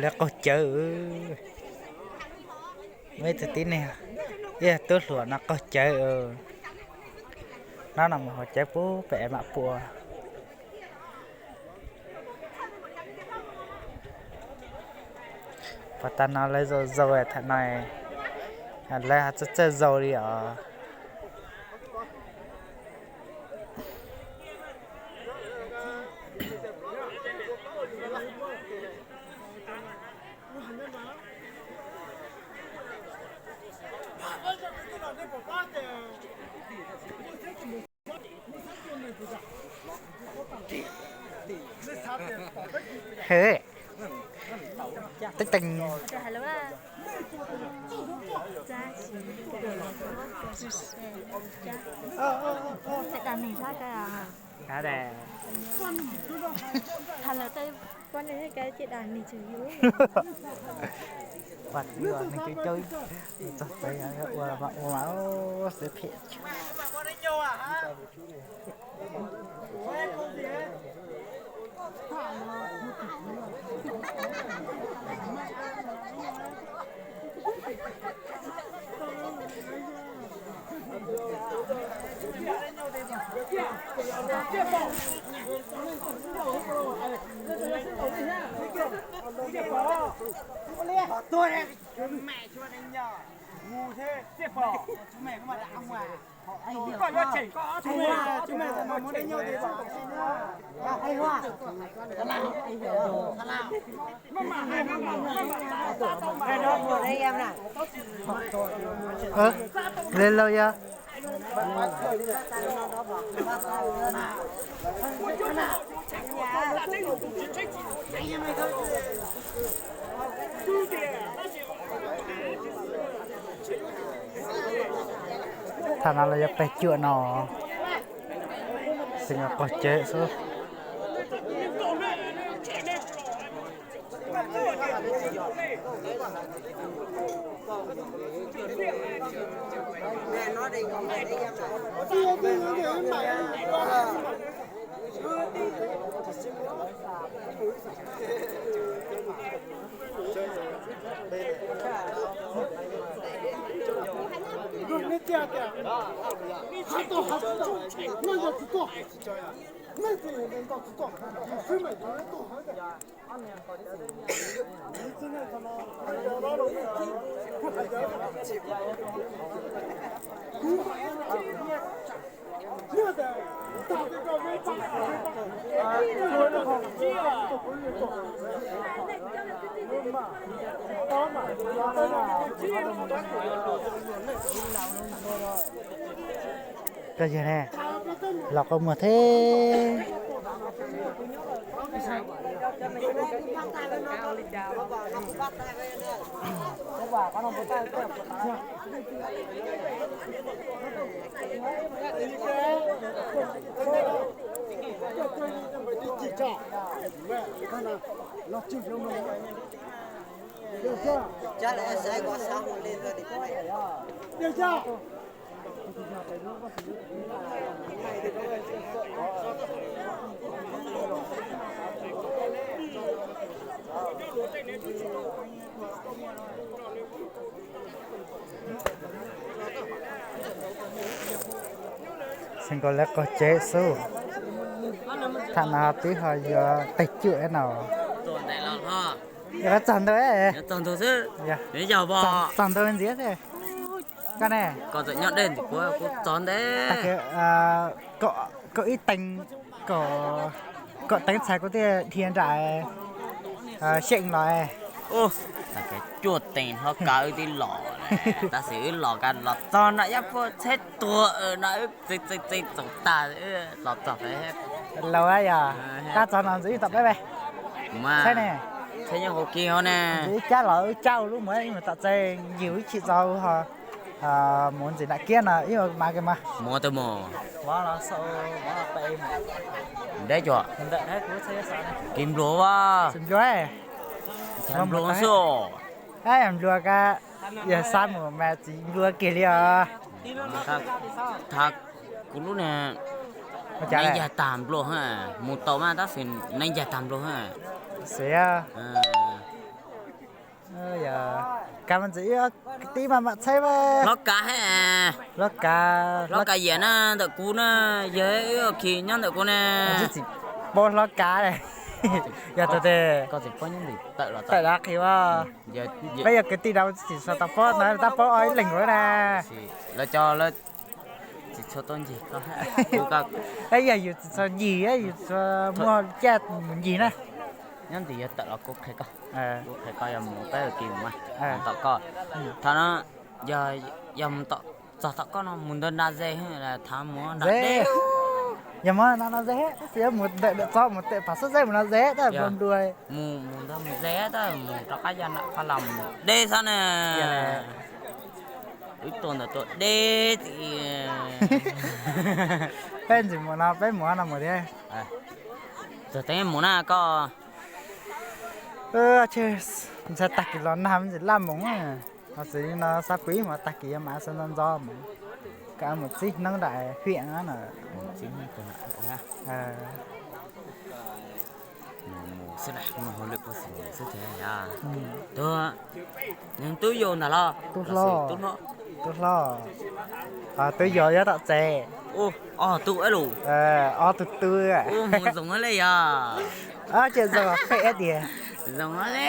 Lawv qaug cawv, muaj ib tug tib neeg, ib tug tub hluas no qaug cawv. Hnub no mus haus cawv puag pem Mam Pua. Puag ta no lawv zaus zaus tham no, lawv ho txawj txawj zaus li os. Hwm, tib teeg. Ua txiv ua neeg coob coob, txog txawv ua mas ua mas xwb phem. Li lauj yog. Thaum no los yog pem cuam no, xeem qaug cawv xwb. Koj yog ne, los qhov muag thiab. Xeem nkauj lawv qaug cawv xwb. Thaum no twb ho yuav pem cuam no. Yog koj txog ntawd, txog ntawd ntxiv xwb. Koj ne, tag kis kaum ib teev, kaum teev txhais kuv thiaj dhia nram Xyeem los. Tag kis cuaj teev hlob kav wb twb los, tab sis wb los kav los txog no Yaj Puab tsheb tuag no wb txi txi txi txaus tag los txog. Laus yog, tab txog no ntxiv tom peb, saib ne, tsheb nyob hauv kiag hauv ne. Ntxiv ib cab los wb cab lub mus ib mus tom txaj yus ib chim txog ho mus ntxiv nram kiab no ib mas ke mas. Muav tau mus. Deb cuag, kis nplua as. Nplua xwb os. Nplua ka, yog xav mus mas txiv nplua kiag li os. Thaum kuv lub ne, neeg ncaig tag nplua, mus tau mas tab sis neeg ncaig tag nplua. Xwb, Yog, kav mas ntxim ib kwv tij mas mam txhaib mas. Hlob Kav he. Hlob Kav, Hlob Kav Yias na ntawm kuv na, yog wb khi nyob ntawm kuv ne. Tsis txim paub Hlob Kav ne. Yog tus tes, tawm dav qhis as. Peb yog kwv tij dav tsis txhob tau paub na, tab paub ob ib leeg nkaus na. Lawv cov lawv tsis txhob tau ncig koj. Yog yus tsis txhob ncig, yus txhob muaj caj mus ncig na. Nyob ntawm yog tawm los kuv qhia koj, kuv qhia koj yog mus peb ua ke mus mas tom koj. Thaum no yog, yog mus tom, txog tom koj no mus ntawm nram ze, thaum mus nram ze, yog mus nram ze, tab sis yog mus ntawm txog mus tej pas xub ze mus nram ze tab mus dua. Mus mus ntawd mus ze tab mus rov qab yog nram qab los mus deb xwb na. Wb tuaj ntawm tuaj deb tiag. Peb ntxim mus no peb mus no mus thiab. Txog teeb mus na koj. Ntxhais tag kis los nag me ntsis laj mus, ho txwv li no xav pib mus tag kis yog mam xav ntxov ntxov mus, kav mus txib hnub nram hiam no. Mus xwb, mus hauj lwm puag xwb xwb ces. Tub, nws tub yau ntag los? Tub hlob. Tub hlob. Tub yau nyob tom tsev. Ob tug lus. Ob tug tub. Mus zoo le yog. Ces zoo phem tiag. Zoo le.